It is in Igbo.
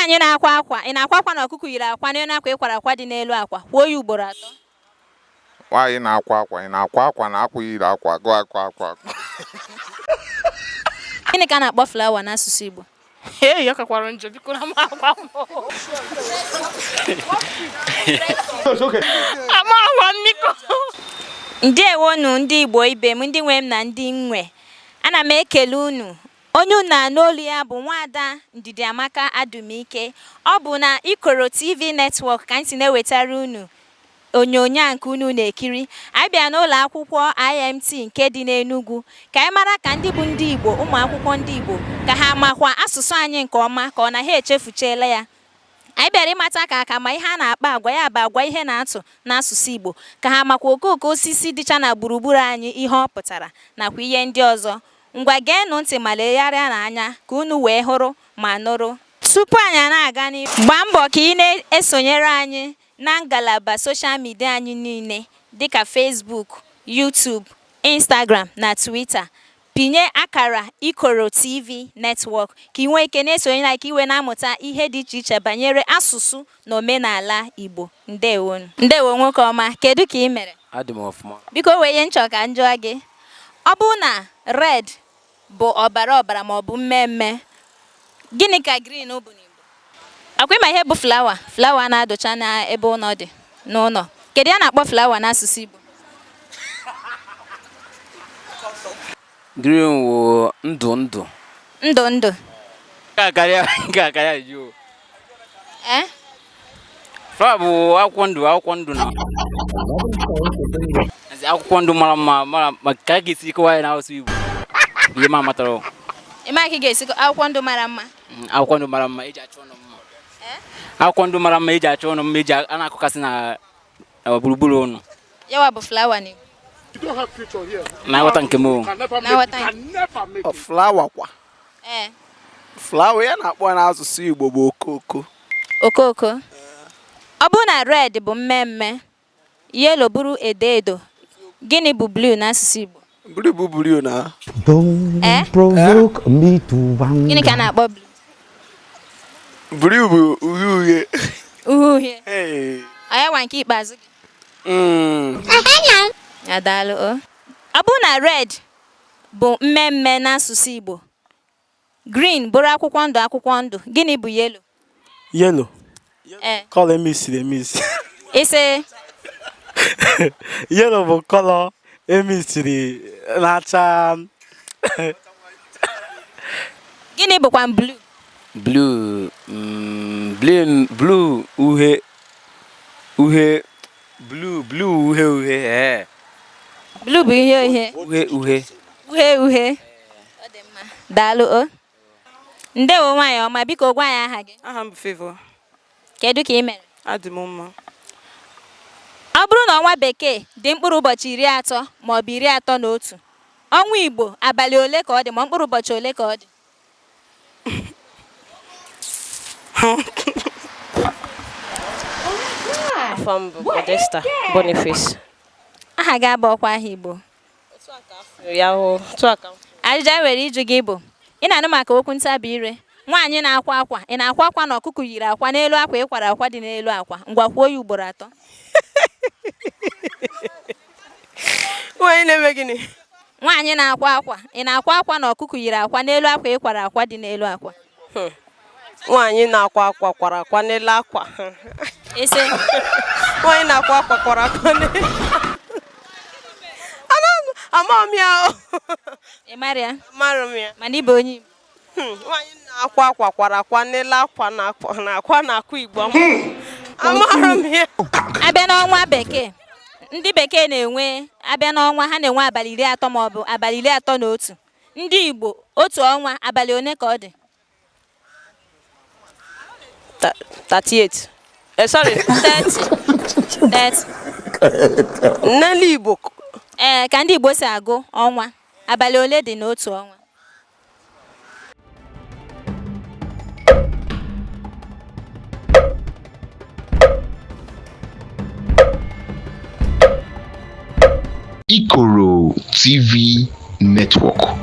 Nwaanyị na-akwa akwa, ị na-akwa akwa na ọkụkọ yiri akwa n'elu akwa ị kwara akwa dị n'elu akwa. Kwuo ya ugboro atọ. Nwaanyị na-akwa akwa, ị na-akwa akwa na akwa yiri akwa gụọ akwa akwa akwa. Gịnị ka a na-akpọ flawa n'asụsụ Igbo? Ee, ya kakwara njọ, biko na m agwa m. Ama agwa m, biko. Ndewonu ndị Igbo ibe m, ndị nwe m na ndị nwe. Ana m ekele unu. Onye unu na-anụ olu ya bụ Nwaada Ndidiamaka Adumike. Ọ bụ na Ikoro TV Network ka anyị si na-ewetara unu onyonyo a nke unu na-ekiri. Anyị bịara n'ụlọ akwụkwọ IMT nke dị n'Enugu ka anyị mara ka ndị bụ ndị Igbo, ụmụ akwụkwọ ndị Igbo, ka ha makwa asụsụ anyị nke ọma ka ọ na ha echefuchiela ya. Anyị bịara ịmata ka aka ma ihe a na-akpa agwa ya bụ agwa ihe na-atụ n'asụsụ Igbo, ka ha makwa okooko osisi dịcha na gburugburu anyị ihe ọ pụtara nakwa ihe ndị ọzọ. Ngwa geenụ ntị ma legharịa n'anya ka unu wee hụrụ ma nụrụ. Tupu anyị a na-aga n'ihu, gbaa mbọ ka ị na-esonyere anyị na ngalaba soshal midia anyị niile dịka Facebook, YouTube, Instagram na Twitter. Pinye akara Ikoro TV Network ka ị nwee ike na-esonyere anyị ka ị wee na-amụta ihe dị iche iche banyere asụsụ na omenala Igbo. Ndewonu. Ndewo nwoke ọma, kedu ka ị mere? Adị m ọfụma. Biko wee ihe nchọ ka m jụọ gị. Ọ bụrụ na red bụ ọbara ọbara ma ọ bụ mmemme, gịnị ka green bụ n'Igbo? Akwa ịma ihe bụ flawa? Flawa na-adụcha n'ebe ụlọ dị n'ụlọ. Kedu ya na-akpọ flawa n'asụsụ Igbo? Green wụ ndụ ndụ. Ndụ ndụ. Nke a karịa ju. Eh? Flower bụ akwụkwọ ndụ na. Ezi akwụkwọ ndụ mara mma mara ma ka a ga-esi kọwaa ya n'asụsụ Igbo. Ihe m amatara. Ị ma ka ị ga-esi akwụkwọ ndụ mara mma? Akwụkwọ ndụ mara mma eji achọ ụlọ mma. Akwụkwọ ndụ mara mma eji achọ ụlọ mma eji a na-akụkasị na gburugburu ụlọ. Yawa bụ flawa n'Igbo. Na nghọta nke m o. Na nghọta nke. Flawa kwa. Ee. Flawa ya na-akpọ n'asụsụ Igbo bụ okooko. Okooko. Ọ bụrụ na red bụ mmemme, yellow bụrụ edo edo, gịnị bụ blue n'asụsụ Igbo? Blue bụ blue na. Don't Eh? provoke me to Gịnị ka a anger. na-akpọ blue? Blue bụ uhie uhie. Uhie uhie. Hey. Ọ ya nwa nke ikpeazụ gị? Mm. Adaalụ o. Ọ bụrụ na red bụ mmemme n'asụsụ Igbo, green bụrụ akwụkwọ ndụ akwụkwọ ndụ, gịnị bụ yellow? Yellow. Ee. Color emisiri emisi. Ise. Yellow bụ color emisiri na-acha. Gịnị bụkwa blue? Blue blue blue uhie uhie blue blue uhie uhie ee. Blue bụ uhie uhie. Uhie uhie. Uhie uhie. Ọ dị mma. Daalụ o. Ndewo nwaanyị ọma, biko gwa anyị aha gị. Aha m bụ Favour. Kedu ka ị mere? Adị m mma. Ọ bụrụ na ọnwa bekee dị mkpụrụ ụbọchị 30 ma ọ bụ 31, ọnwa Igbo abalị ole ka ọ dị ma mkpụrụ ụbọchị ole ka ọ dị? Afọ m bụ Modesta Boniface. Aha gị abụ ọkwa aha Igbo. Ya hụ, otu a ka m. Ajụjụ anyị nwere ịjụ gị bụ, ị na-anụ maka okwu ntabi ire, nwaanyị na-akwa akwa, ị na-akwa akwa na ọkụkọ yiri akwa n'elu akwa ị kwara akwa dị n'elu akwa. Ngwa kwuo ya ugboro atọ. Nwaanyị na-eme gịnị? Nwaanyị na-akwa akwa, ị na-akwa akwa na ọkụkọ yiri akwa n'elu akwa ị kwara akwa dị n'elu akwa. Nwaanyị na-akwa akwa kwara akwa n'elu akwa. Ese. Nwaanyị na-akwa akwa kwara akwa n'elu. Ama m ya o. Ị mara ya? Amara m ya. Mana ị bụ onye Igbo. Nwaanyị na-akwa akwa kwara akwa n'elu akwa na akwa na akwa na akwa Igbo. Amara m ya. Abịa n'ọnwa bekee, ndị bekee na-enwe abịa n'ọnwa ha na-enwe abalị 30 ma ọ bụ abalị 31. Ndị Igbo otu ọnwa abalị one ka ọ dị? 38. Sorry, 30. 30. N'elu Igbo. Ee, ka ndị Igbo si agụ ọnwa, abalị ole dị n'otu ọnwa? Ikoro TV Network.